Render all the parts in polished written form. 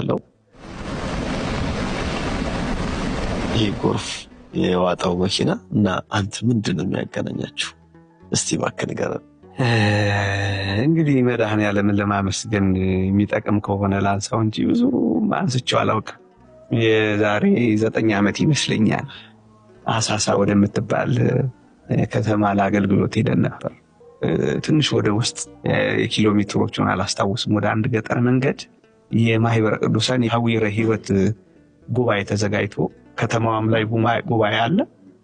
ያለው ይህ ጎርፍ የዋጠው መኪና እና አንተ ምንድን ነው የሚያገናኛችሁ? እስቲ እባክህ ንገረን። እንግዲህ መድኃኔዓለምን ለማመስገን የሚጠቅም ከሆነ ላንሳው እንጂ ብዙ አንስቼው አላውቅም። የዛሬ 9 ዓመት ይመስለኛል አሳሳ ወደምትባል ከተማ ለአገልግሎት ሄደን ነበር። ትንሽ ወደ ውስጥ የኪሎ ሜትሮቹን አላስታውስም፣ ወደ አንድ ገጠር መንገድ የማህበረ ቅዱሳን የሐዊረ ሕይወት ጉባኤ ተዘጋጅቶ ከተማዋም ላይ ጉባኤ አለ፣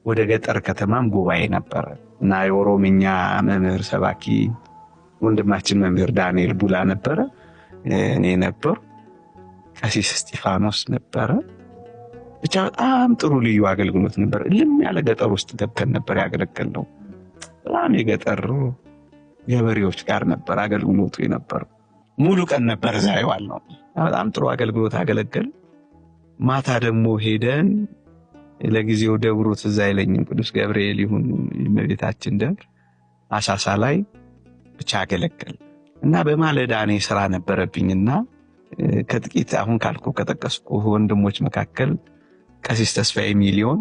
ወደ ገጠር ከተማም ጉባኤ ነበረ እና የኦሮምኛ መምህር ሰባኪ ወንድማችን መምህር ዳንኤል ቡላ ነበረ፣ እኔ ነበር፣ ቀሲስ እስጢፋኖስ ነበረ። ብቻ በጣም ጥሩ ልዩ አገልግሎት ነበር። ልም ያለ ገጠር ውስጥ ገብተን ነበር ያገለገልነው። በጣም የገጠር ገበሬዎች ጋር ነበር አገልግሎቱ የነበረው። ሙሉ ቀን ነበር እዛ የዋልነው። በጣም ጥሩ አገልግሎት አገለገል። ማታ ደግሞ ሄደን ለጊዜው ደብሩ ትዝ አይለኝም፣ ቅዱስ ገብርኤል ይሁን የእመቤታችን ደብር አሳሳ ላይ ብቻ አገለገል እና በማለዳ እኔ ስራ ነበረብኝና ከጥቂት አሁን ካልኩ ከጠቀስኩ ወንድሞች መካከል ቀሲስ ተስፋዬ ሚሊዮን፣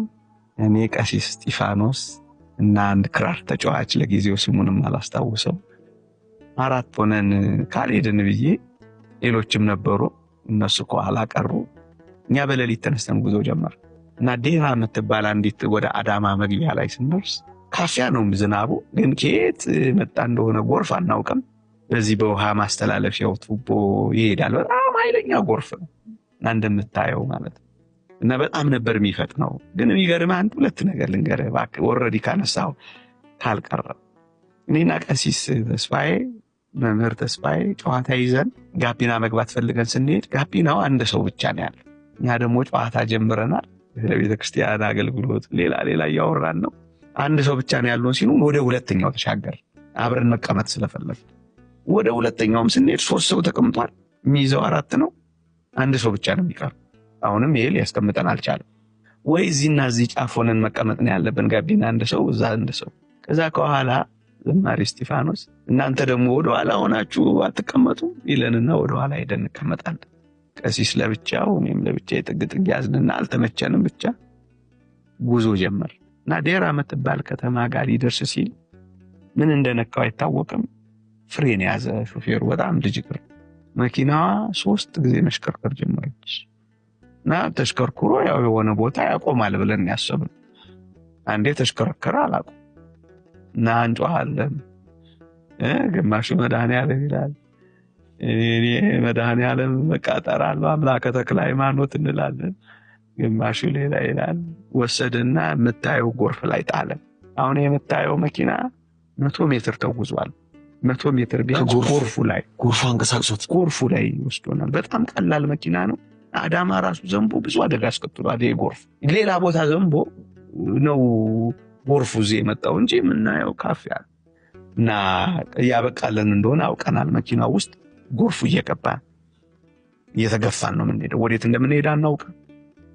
እኔ፣ ቀሲስ እስጢፋኖስ እና አንድ ክራር ተጫዋች ለጊዜው ስሙንም አላስታውሰው፣ 4 ሆነን ካልሄድን ብዬ፣ ሌሎችም ነበሩ እነሱ ከኋላ ቀሩ። እኛ በሌሊት ተነስተን ጉዞ ጀመር እና ዴራ የምትባል አንዲት ወደ አዳማ መግቢያ ላይ ስንደርስ ካፊያ ነው ዝናቡ፣ ግን ከየት መጣ እንደሆነ ጎርፍ አናውቅም። በዚህ በውሃ ማስተላለፊያው ቱቦ ይሄዳል። በጣም ኃይለኛ ጎርፍ ነው እና እንደምታየው ማለት ነው። እና በጣም ነበር የሚፈጥነው። ግን የሚገርምህ አንድ ሁለት ነገር ልንገርህ እባክህ፣ already ካነሳው ካልቀረ። እኔና ቀሲስ ተስፋዬ መምህር ተስፋዬ ጨዋታ ይዘን ጋቢና መግባት ፈልገን ስንሄድ ጋቢናው አንድ ሰው ብቻ ነው ያለው። እኛ ደግሞ ጨዋታ ጀምረናል፣ ስለ ቤተክርስቲያን አገልግሎት ሌላ ሌላ እያወራን ነው። አንድ ሰው ብቻ ነው ያለውን ሲሉ ወደ ሁለተኛው ተሻገር፣ አብረን መቀመጥ ስለፈለግን። ወደ ሁለተኛውም ስንሄድ 3 ሰው ተቀምጧል፣ የሚይዘው 4 ነው፣ አንድ ሰው ብቻ ነው የሚቀረው። አሁንም ይሄ ሊያስቀምጠን አልቻለም። ወይ እዚህና እዚህ ጫፍ ሆነን መቀመጥ ነው ያለብን፣ ጋቢና አንድ ሰው እዛ አንድ ሰው። ከዛ ከኋላ ዘማሪ እስጢፋኖስ እናንተ ደግሞ ወደ ኋላ ሆናችሁ አትቀመጡ ይለንና ወደ ኋላ ሄደን እንቀመጣለን። ቀሲስ ለብቻው እኔም ለብቻዬ ጥግ ጥግ ያዝንና አልተመቸንም፣ ብቻ ጉዞ ጀመር። እና ዴራ የምትባል ከተማ ጋር ሊደርስ ሲል ምን እንደነካው አይታወቅም፣ ፍሬን ያዘ ሾፌሩ። በጣም ልጅ እግር መኪናዋ 3 ጊዜ መሽከርከር ጀመረች። እና ተሽከርክሮ ያው የሆነ ቦታ ያቆማል ብለን ያሰብነው። አንዴ ተሽከረከረ አላቆም። እና እንጮሃለን፣ ግማሹ መድኃኔዓለም ይላል፣ እኔ መድኃኔዓለም በቃ እጠራለሁ አምላከ ተክለ ሃይማኖት እንላለን፣ ግማሹ ሌላ ይላል። ወሰደና የምታየው ጎርፍ ላይ ጣለ። አሁን የምታየው መኪና 100 ሜትር ተጉዟል። 100 ሜትር ቢያንስ ጎርፉ ላይ ጎርፉ አንቀሳቅሶት ጎርፉ ላይ ወስዶናል። በጣም ቀላል መኪና ነው። አዳማ ራሱ ዘንቦ ብዙ አደጋ አስከትሏል። ይሄ ጎርፍ ሌላ ቦታ ዘንቦ ነው ጎርፉ እዚህ የመጣው እንጂ የምናየው ካፊያ እና እያበቃለን እንደሆነ አውቀናል። መኪናው ውስጥ ጎርፉ እየገባ እየተገፋን ነው የምንሄደው። ወዴት እንደምንሄድ አናውቅም።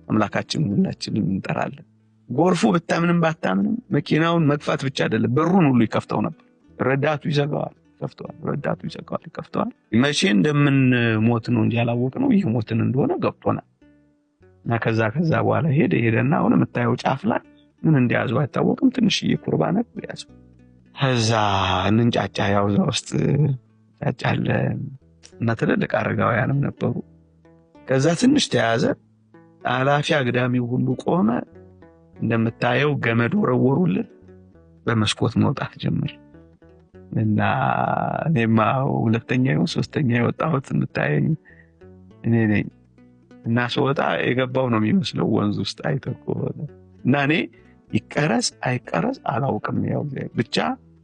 አምላካችን ሁላችንም እንጠራለን። ጎርፉ ብታምንም ባታምንም መኪናውን መግፋት ብቻ አይደለም በሩን ሁሉ ይከፍተው ነበር። ረዳቱ ይዘጋዋል፣ ይከፍተዋል፣ ረዳቱ ይዘጋዋል፣ ይከፍተዋል። መቼ እንደምንሞት ነው እንጂ ያላወቅነው እየሞትን እንደሆነ ገብቶናል። እና ከዛ በኋላ ሄደ ሄደና አሁን የምታየው ጫፍ ላይ ምን እንደያዘው አይታወቅም። ትንሽዬ ኩርባ ነገር ያዘው። ከዛ እንንጫጫ፣ ያው እዛ ውስጥ ጫጫለን እና ትልልቅ አረጋውያንም ነበሩ። ከዛ ትንሽ ተያዘ፣ አላፊ አግዳሚው ሁሉ ቆመ። እንደምታየው ገመድ ወረወሩልን፣ በመስኮት መውጣት ጀመር። እና እኔማ ሁለተኛ ይሁን ሶስተኛ የወጣሁት የምታየኝ እኔ ነኝ። እና ስወጣ የገባው ነው የሚመስለው ወንዝ ውስጥ አይተህ ከሆነ። እና እኔ ይቀረጽ አይቀረጽ አላውቅም። ያው ብቻ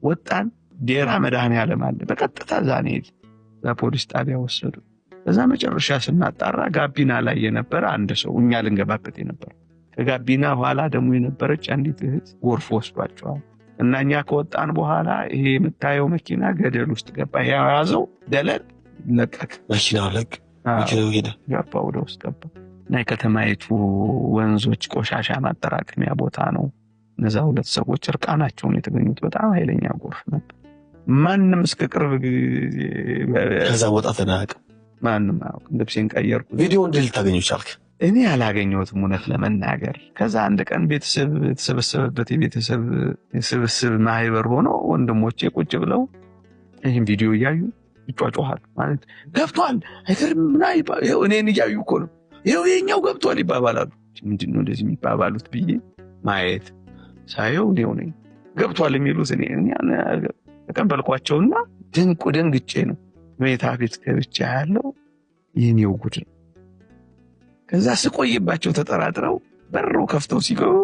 ወጣን። ዴራ መድኃኔዓለም አለ፣ በቀጥታ እዛ ነው የሄድን። እዛ ፖሊስ ጣቢያ ወሰዱ። በዛ መጨረሻ ስናጣራ ጋቢና ላይ የነበረ አንድ ሰው እኛ ልንገባበት የነበረ ከጋቢና ኋላ ደግሞ የነበረች አንዲት እህት ጎርፍ ወስዷቸዋል። እና እኛ ከወጣን በኋላ ይሄ የምታየው መኪና ገደል ውስጥ ገባ። የያዘው ደለል ለቀቀ። መኪናው ለቅ መኪናው ሄደ። ገባ፣ ወደ ውስጥ ገባ። እና የከተማይቱ ወንዞች ቆሻሻ ማጠራቀሚያ ቦታ ነው። እነዛ ሁለት ሰዎች እርቃናቸውን የተገኙት። በጣም ኃይለኛ ጎርፍ ነበር። ማንም እስከ ቅርብ ጊዜ ከዛ ቦታ ተናቀ። ማንም አያውቅም። ልብሴን ቀየርኩ። ቪዲዮ እንዴት ልታገኘው ቻልክ? እኔ አላገኘሁትም እውነት ለመናገር። ከዛ አንድ ቀን ቤተሰብ የተሰበሰበበት የቤተሰብ ስብስብ ማህበር ሆኖ ወንድሞቼ ቁጭ ብለው ይህን ቪዲዮ እያዩ ይጯጯሃሉ። ማለት ገብቷል አይገርም ምና እኔን እያዩ እኮ ነው፣ ይኸው የኛው ገብቷል ይባባላሉ። ምንድን ነው እንደዚህ የሚባባሉት ብዬ ማየት ሳየው እኔው ነኝ ገብቷል የሚሉት እኔ ተቀበልኳቸውና ድንቁ ደንግጬ ነው መኝታ ቤት ገብቼ ያለው የኔው ጉድ ነው። ከዛ ስቆይባቸው ተጠራጥረው በሩ ከፍተው ሲገቡ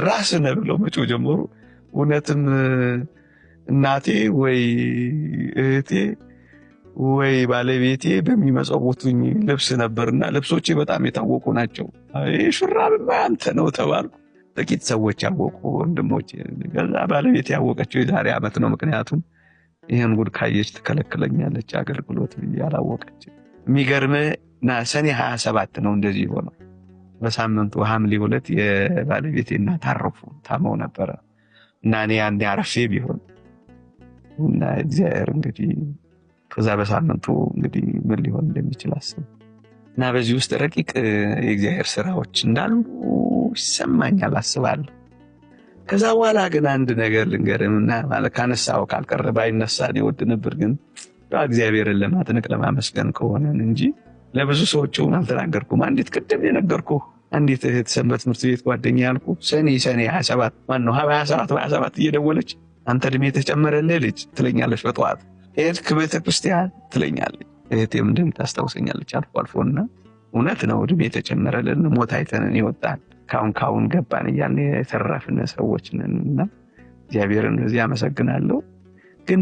ራስህ ነህ ብለው መጮህ ጀመሩ። እውነትም እናቴ ወይ እህቴ ወይ ባለቤቴ በሚመጸውቱኝ ልብስ ነበርና ልብሶቼ በጣም የታወቁ ናቸው። ይህ ሹራብማ ያንተ ነው ተባልኩ። ጥቂት ሰዎች ያወቁ ወንድሞቼ። ከዛ ባለቤቴ ያወቀችው የዛሬ ዓመት ነው። ምክንያቱም ይህን ጉድ ካየች ትከለክለኛለች አገልግሎት ብዬ አላወቀችም። የሚገርምህ ሰኔ 27 ነው እንደዚህ የሆነው። በሳምንቱ ሐምሌ 2 የባለቤቴ እናት አረፉ። ታመው ነበረ እና እኔ ያኔ አረፌ ቢሆን እና እግዚአብሔር እንግዲህ ከዛ በሳምንቱ እንግዲህ ምን ሊሆን እንደሚችል አስብ እና በዚህ ውስጥ ረቂቅ የእግዚአብሔር ስራዎች እንዳሉ ይሰማኛል፣ አስባለሁ። ከዛ በኋላ ግን አንድ ነገር ልንገርህና ማለት ካነሳው ካልቀረ ባይነሳ እኔ እወድ ነበር፣ ግን እግዚአብሔርን ለማድነቅ ለማመስገን ከሆነን እንጂ ለብዙ ሰዎች አልተናገርኩም። አንዲት ቅድም የነገርኩህ አንዲት እህት ሰንበት ትምህርት ቤት ጓደኛ ያልኩ ሰኔ 27 ማነው 27 27 እየደወለች አንተ እድሜ የተጨመረልህ ልጅ ትለኛለች። በጠዋት ሄድክ ቤተክርስቲያን ትለኛለች። እህቴም እንደምታስታውሰኛለች አልፎ አልፎና እውነት ነው እድሜ የተጨመረልን ሞት አይተንን ይወጣል ካሁን ካሁን ገባን እያልን የተረፍን ሰዎች ነን እና እግዚአብሔርን በዚህ አመሰግናለሁ። ግን